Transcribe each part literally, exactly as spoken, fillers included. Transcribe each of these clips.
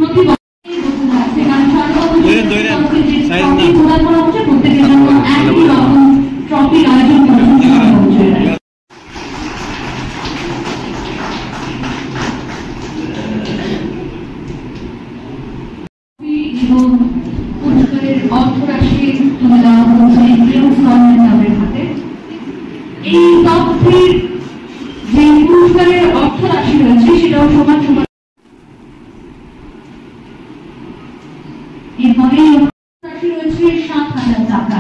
প্রতি বছর এই ঘটনা আছে, কারণ সারা বছর ধরে ধরে সাইজ না। প্রত্যেকের জন্য একই রকম ট্রফির আয়োজন করেছে। এবং পুরস্কারের অর্থরাশি তুলে দেওয়া হচ্ছে এম সলমন ক্লাবের হাতে। এই ট্রফির যে পুরস্কারের অর্থরাশি রয়েছে, সেটাও সমান সমান। এরপরে রাশি রয়েছে সাত হাজার টাকা।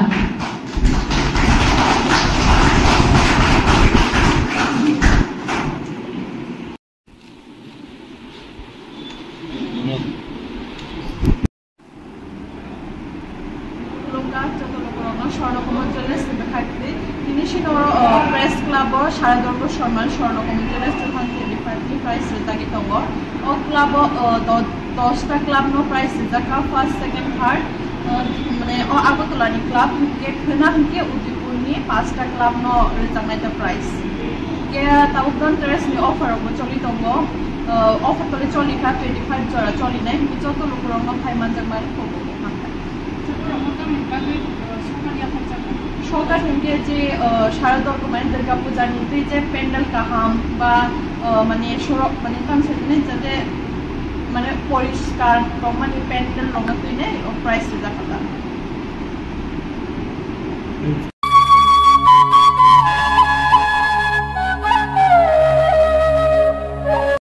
Khulumkha joto lukurokno Swarno Komol Jewellers ni bwkhak twi. Tini sino, uh, Press Club o Saradorbo Sorman Swarno Komol Jewellers two thousand twenty-five ni prize rwjagwi tongo. O club o, uh, do-, dosta club no prize rwjak kha, first, second, third. Uh, mane o Agartala ni club, hinkhe khwna hinkhe Udaipur ni pasta club no rwjaknai ta prize. Hinkhe tabuk don terrace ni offer rok bo choli tongo. Uh, offer tole choli kha, twenty-five jora choli nai, hinkhe joto lukurokno phai manjakmani kok. Sorkar hinkhe je, uh, Saradorbo mane Durga Puja ni twi je pandal kaham ba, uh, mane sorok mane tang sari nai jate mane poriskar tongmani pandal rokno twi nai, uh, prize rijak kha ta.